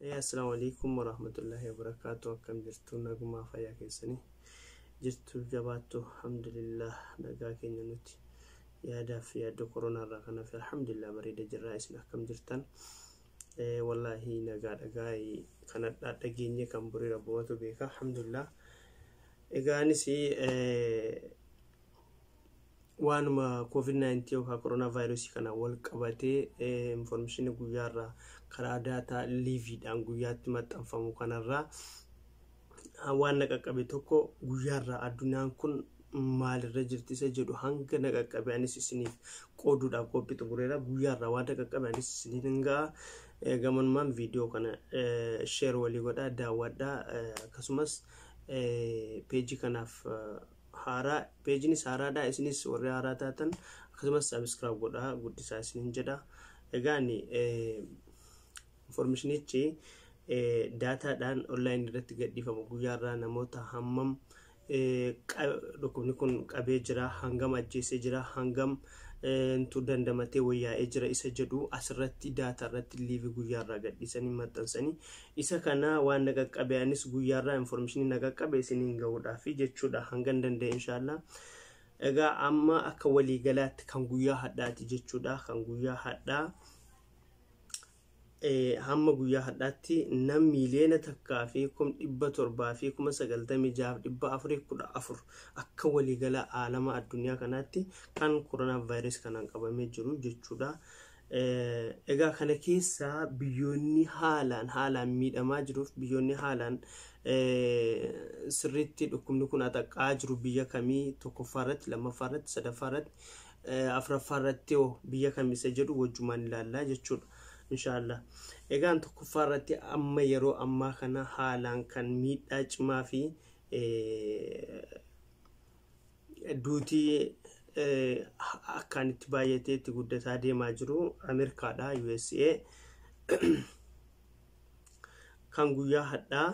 Assalaamu alaikum warahmatullahi wabarakaatu. Akkam jirtu? Nagumaa fayyaa keessanii jirtu? Jabaattu? Alhamdulillah, nagaa keenya nuti yaadaaf yaaddoo koronaa irraa kanaaf alhamdulillah bareeda jirra. Isin akkam jirtan? Wallaahi nagaa dhagaa kanadhaa dhageenye kan borii rabbumatu beeka. Alhamdulillah. Egaa anis waanuma COVID-19 yookaan koronaa vaayirasii kana wal qabatee information guyyaarraa karaa daataa liveiidhaan guyyaatti maxxanfamu kanarraa waan na qaqqabe tokko, guyyaarraa addunyaan kun maalirra jirti isa jedhu hanga na qaqqabe anis isiniif qooduudhaaf qophii xumureera. Guyyaarraa waan na qaqqabe anis isiniif hin ga'a. Gamanumaan viidiyoo kana share walii godhaa, daawwadhaa. Akkasumas peejii kanaaf haaraa, peejiinis haaraadha, isinis warri haaraa taatan akkasumas subscribe godhaa guddisaa isiniin jedha. Egaa informationichi daataadhaan online irratti gadhiifamu guyyaarraa namoota hammam dhukkubni kun qabee jira, hangam ajjeesee jira, hangam tu dandamatee wayyaa'ee jira isa jedhu asirratti daataa irratti live guyyaarraa gadhiisanii maxxansanii, isa kana waan na qaqqabe anis guyyaarraa informationii na qaqqabe isiniin gahuudhaafi jechuudha hangan danda'e, inshaallah. Egaa amma akka waliigalaatti kan guyyaa hadhaati jechuudha. Kan guyyaa hadhaa, hamma guyyaa hadhaatti nam 1,796,414 akka waliigala aalama addunyaa kanaatti kan koronaa vaayirasii kanaan qabamee jiru jechuudha. Egaa kana keessaa biyyoonni haalaan haalaan miidhamaa jiruuf, biyyoonni haalaan sirriitti dhukkubni kun axaqqaa jiru biyya kamii? Tokkoffaa irratti, lammaffaa irratti, sadaffaa irratti, afuraffaa irratti hoo biyya kamii isa jedhu wajjumaan ilaallaa jechuudha. Inshaallah. Egaan tokkoffaa irratti amma yeroo ammaa kana haalaan kan miidhaa cimaa fi duutii akkaan itti baay'atee itti guddataa deemaa jiru Ameerikaadha, USA. Kan guyyaa hadhaa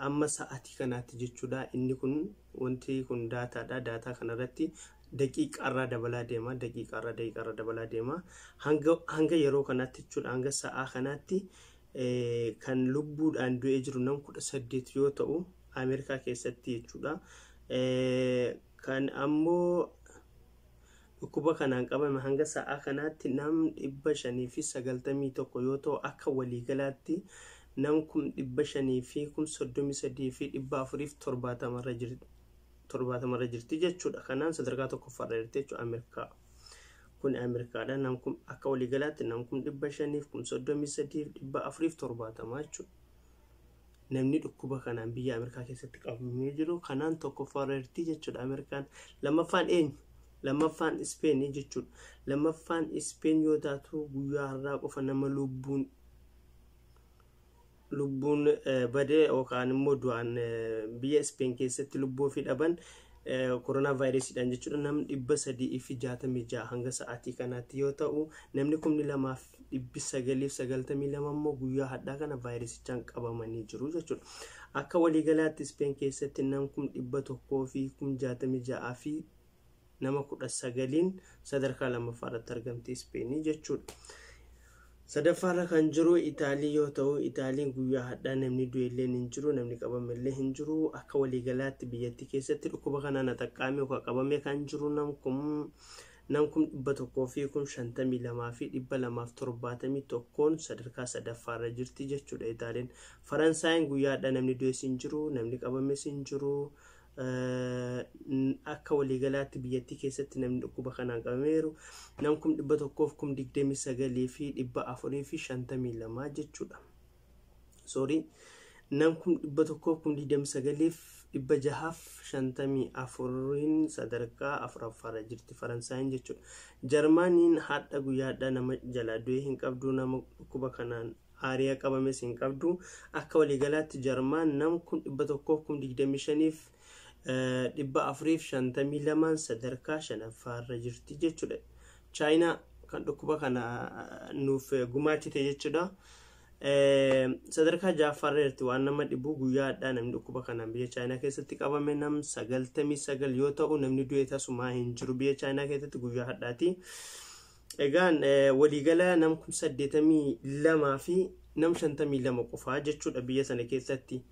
amma sa'aatii kanaatti jechuudha. Inni kun, wanti kun daataadha. Daataa kanarratti daqiiqaarraa dabalaa deema. Daqiiqaarraa daqiiqaarraa dabalaa deema. Hanga yeroo kanaatti jechuudha. Hanga sa'aa kanaatti kan lubbuudhaan du'ee jiru nam 18 yoo ta'u Ameerikaa keessatti jechuudha. Kan ammoo dhukkuba kanaan qabame hanga sa'aa kanaatti nam 591 yoo ta'u, akka waliigalaatti nam 533,470irra jirti jechuudha. Kanaan sadarkaa tokkoffaarra jirti jechuudha Ameerikaa. Kun Ameerikaadha. Nam kum akka waliigalaatti nam 533,470 jechuudha. Namni dhukkuba kanaan biyya Ameerikaa keessatti qabamee jiru kanaan tokkoffaarra jirti jechuudha Ameerikaan. Lammaffaan eenyu? Lammaffaan Ispeenii jechuudha. Lammaffaan Ispeen yoo taatu, guyyaa har'aa qofa nama lubbuun badee yookaan immoo du'aan biyya Ispeen keessatti lubbuu ofii dhaban koronaa vaayirasiidhaan jechuudha nam 366 hanga sa'aatii kanaatti yoo ta'u, namni 2,992 immoo guyyaa hadhaa kana vaayirasichaan qabamanii jiru jechuudha. Akka waliigalaatti Ispeen keessatti nam 166,019 fi nama 19n sadarkaa lammaffaa irratti argamti Ispeenii jechuudha. Sadaffaarra kan jiru Itaalii yoo ta'u, Itaaliin guyyaa hadhaa namni du'e illee hin jiru, namni qabame illee hin jiru. Akka waliigalaatti biyyattii keessatti dhukkuba kanaan axaqqaame yookaan qabame kan jiru nam 152,271n sadarkaa sadaffaarra jirti jechuudha Itaaliin. Faransaayin guyyaa hadhaa namni du'es hin jiru, namni qabames hin jiru. Akka waliigalaatti biyyattii keessatti namni dhukkuba kanaan qabameeru nam 129,452 jechuudha. Sorry, nam 129,654n sadarkaa afuraffaarra jirti Faransaayin jechuudha. Jarmaaniin hadha guyyaa hadhaa nama jalaa du'ee hin qabdu, nama dhukkuba kanaan aariyaa qabames hin qabdu. Akka waliigalaatti Jarmaan nam 125,452n sadarkaa shanaffaarra jirti jechuudha. Chaayinaa kan dhukkuba kana nuuf gumaachite jechuudha. Sadarkaa ja'affaarra jirti. Waan nama dhibu, guyyaa hadhaa namni dhukkuba kanaan biyya Chaayinaa keessatti qabame nam 99 yoo ta'u, namni du'e tasumaa hin jiru biyya Chaayinaa keessatti guyyaa hadhaati. Egaan waliigala nam 82,000 fi Nam 52 qofaa jechuudha biyya sana keessatti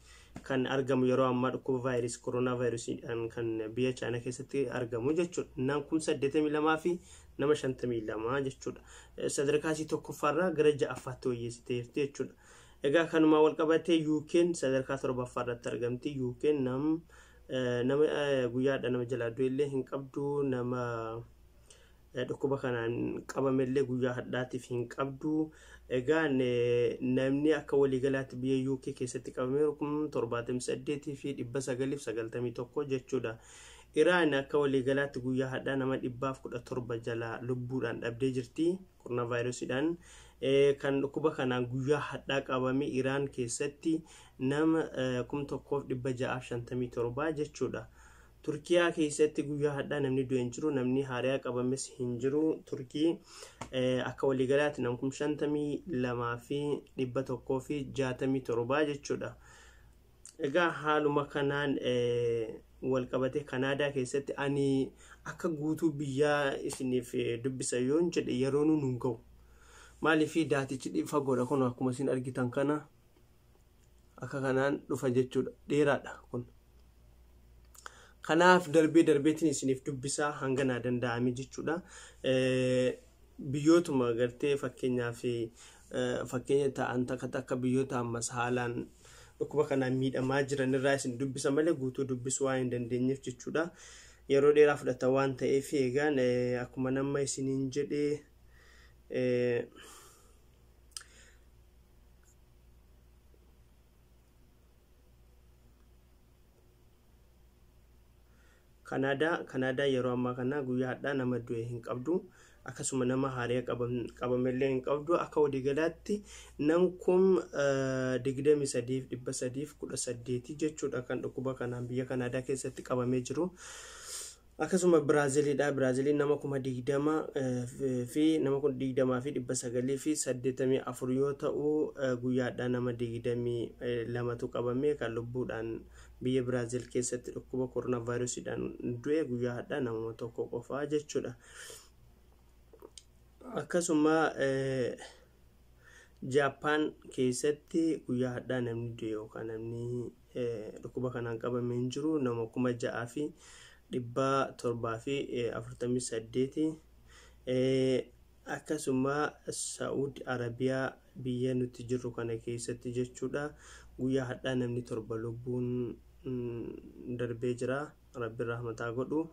kan argamu yeroo ammaa dhukkuba vaayirasii koronaa vaayirasiidhaan kan biyya Chaayinaa keessatti argamu jechuudha. Nam 82,000 fi nama 52 jechuudha. Sadarkaa isii tokkoffaarraa gara ja'affaatti wayyeessiteerti jechuudha. Egaa kanumaa wal qabatee UK'n sadarkaa torbaffaarratti argamti. UK'n nama guyyaadha nama jalaa du'ellee hin qabdu, nama dhukkuba kanaan qabamellee guyyaa hadhaatiif hin qabdu. Egaa namni akka waliigalaatti biyya UK keessatti qabameeru 78,991 jechuudha. Iraan akka waliigalaatti guyyaa hadhaa nama 117 jalaa lubbuudhaan dhabdee jirti koronaa vaayirasiidhaan. Kan dhukkuba kanaan guyyaa hadhaa qabame Iraan keessatti nama 1,657 jechuudha. Turkiyaa keessatti guyyaa hadhaa namni du'e hin jiru, namni haariyaa qabames hin jiru. Turkii akka waliigalaatti nama 52,167 jechuudha. Egaa haaluma kanaan wal qabatee Kanaadaa keessatti ani akka guutuu biyyaa isiniif dubbisa yoon jedhe yeroo nuun hin ga'u. Maaliif daatichi fagoodha kun akkuma isin argitan kana akka kanaan dhufa jechuudha. Dheeraadha kun. Kanaaf darbee darbeetiin isiniif dubbisaa hanga naa danda'ame jechuudha. Biyyootuma gartee fakkeenyaaf fakkeenya ta'an takka takka biyyoota ammas haalaan dhukkuba kanaan miidhamaa jiran irraa isin dubbisa malee guutuu dubbisuu waan hin dandeenyeef jechuudha. Yeroo dheeraa fudhata waan ta'eef egaan akkuma nama isiniin jedhee Kanaadaa yeroo ammaa kana guyyaa hadhaa nama du'e hin qabdu. Akkasuma nama haariyaa qabamellee hin qabdu. Akka waliigalaatti nam 23,318 jechuudha kan dhukkuba kanaan biyya Kanaadaa keessatti qabamee jiru. Akkasuma Biraaziliidha. Biraaziliin nama 20,000 fi nama 20,984 yoo ta'u guyyaadhaa nama 22tu qabame kan lubbuudhaan biyya Biraazil keessatti dhukkuba koronaa vaayirasiidhaan du'e guyyaa hadhaa nama tokko qofaa jechuudha. Akkasuma Jaappaan keessatti guyyaa hadhaa namni du'e yookaan namni dhukkuba kanaan qabame hin jiru nama 6,748. Akkasuma Saa'ud Arabiyaa biyya nuti jirru kana keessatti jechuudha guyyaa hadhaa namni 7 lubbuun darbee jira. Rabbi rahmataa godhu.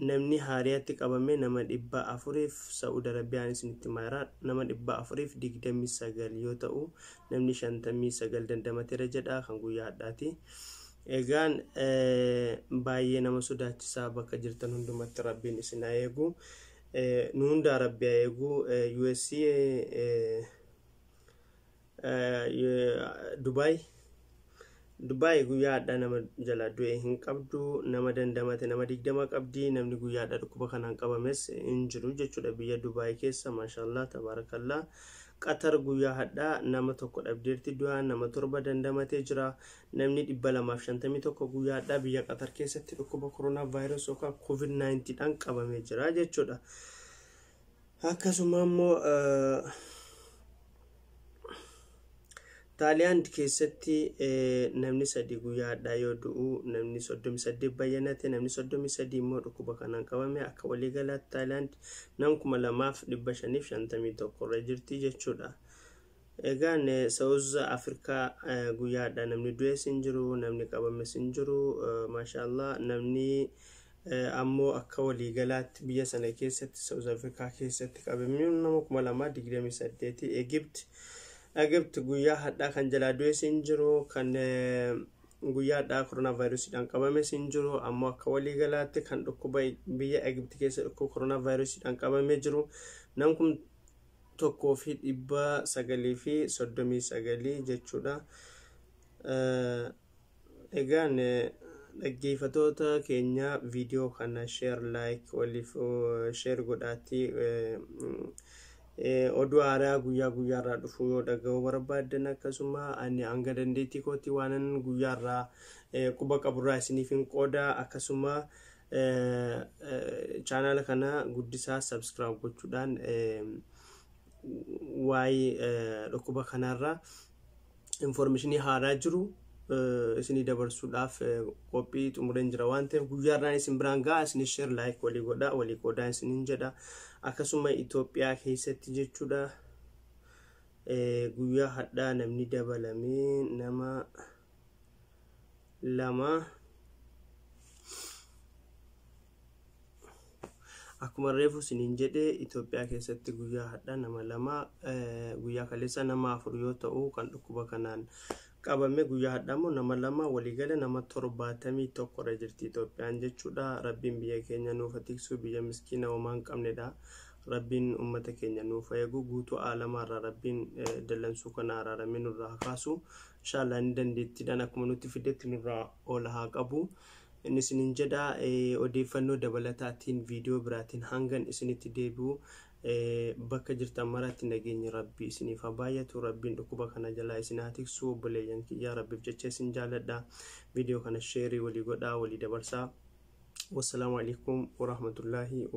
Namni haariyaatti qabame nama 400 Saa'ud Arabiyaan isinitti maara nama 429 yoo ta'u namni 59 dandamateera jedha kan guyyaa hadhaati. Egaan baay'ee nama sodaachisaa bakka jirtan hundumatti Rabbiin isin haa eegu. Nu hundaa Rabbi haa eegu. USC Dubaay guyyaa hadhaa nama jala du'e hin qabdu, nama dandamate nama 20 qabdi, namni guyyaa hadhaa dhukkuba kanaan qabames hin jiru jechuudha biyya Dubaay keessa. Maashaallah tabaarakallah. Qatar guyyaa hadhaa nama 1 dhabdeerti du'aa, nama 7 dandamatee jira. Namni 251 guyyaa hadhaa biyya Qatar keessatti dhukkuba koronaa vaayirasii yookaan COVID-19 dhaan qabamee jira jechuudha. Akkasuma immoo Xaaliyaan keessatti namni 3 guyyaa hadhaa yoo du'u namni 38 bayyanate, namni 33 immoo dhukkuba kanaan qabame. Akka waliigalaatti Xaaliyaan nam 2,551 irra jirti jechuudha. Egaan Saawuz Afrikaa guyyaa hadhaa namni du'es hin jiru, namni qabames hin jiru. Maashaallah namni ammoo akka waliigalaatti biyya sana keessatti Saawuz Afrikaa keessatti qabame nama 2,028. Egypt guyyaa hadhaa kan jalaa du'es hin jiru, kan guyyaa hadhaa koronaa vaayirasiidhaan qabames hin jiru. Ammoo akka waliigalaatti kan dhukkuba biyya Egypt keessa dhukkuba koronaa vaayirasiidhaan qabamee jiru nam 1,939 jechuudha. Egaan dhaggeeffatoota keenya viidiyoo kana share like waliif share godhaatii oduu haaraa guyyaa guyyaarraa dhufu yoo dhaga'uu barbaaddan akkasuma ani hanga dandeettii kootii waanan guyyaarraa quba qaburraa isiniif hin qooda. Akkasuma chaanaala kana guddisaa subscribe gochuudhaan Waa'ee dhukkuba kanarraa information haaraa jiru isinii dabarsuudhaaf qophii xumureen jira waan ta'eef, guyyaarraan isin biraan ga'a. Isin share, like walii godhaa, walii qoodaa isiniin jedha. Akkasuma Itoophiyaa keessatti jechuudha, guyyaa hadhaa namni dabalamee nama 2. Akkuma reefu isiniin jedhe, Itoophiyaa keessatti guyyaa hadhaa nama 2, guyyaa kaleessa nama 4 yoo ta'u kan dhukkuba kanaan qabame, guyyaa hadhaa immoo nama 2, waliigala nama 71rra jirti Itoophiyaan jechuudha. Rabbiin biyya keenya nuuf tiksu. Biyya miskiina homaa hin qabnedha. Rabbiin ummata keenya nuuf eegu. Guutuu aalamaarraa Rabbiin dallansuu kana araaramee nurraa haa kaasu. Inshaallah inni dandeettiidhaan akkuma nutti fidetti nurraa oola haa qabu. Inni isiniin jedha, odeeffannoo dabalataatiin viidiyoo biraatiin hangan isinitti deebi'u, bakka jirtan maratti nageenyi Rabbii isiniif haa baay'atu. Rabbiin dhukkuba kana jalaa isin haa tiksu. Obboleeyyan kiyyaa, Rabbiif jecha isin jaaladha. Viidiyoo kana share walii godhaa, walii dabarsaa. Wassalaamu alaikum warahmatullaahi.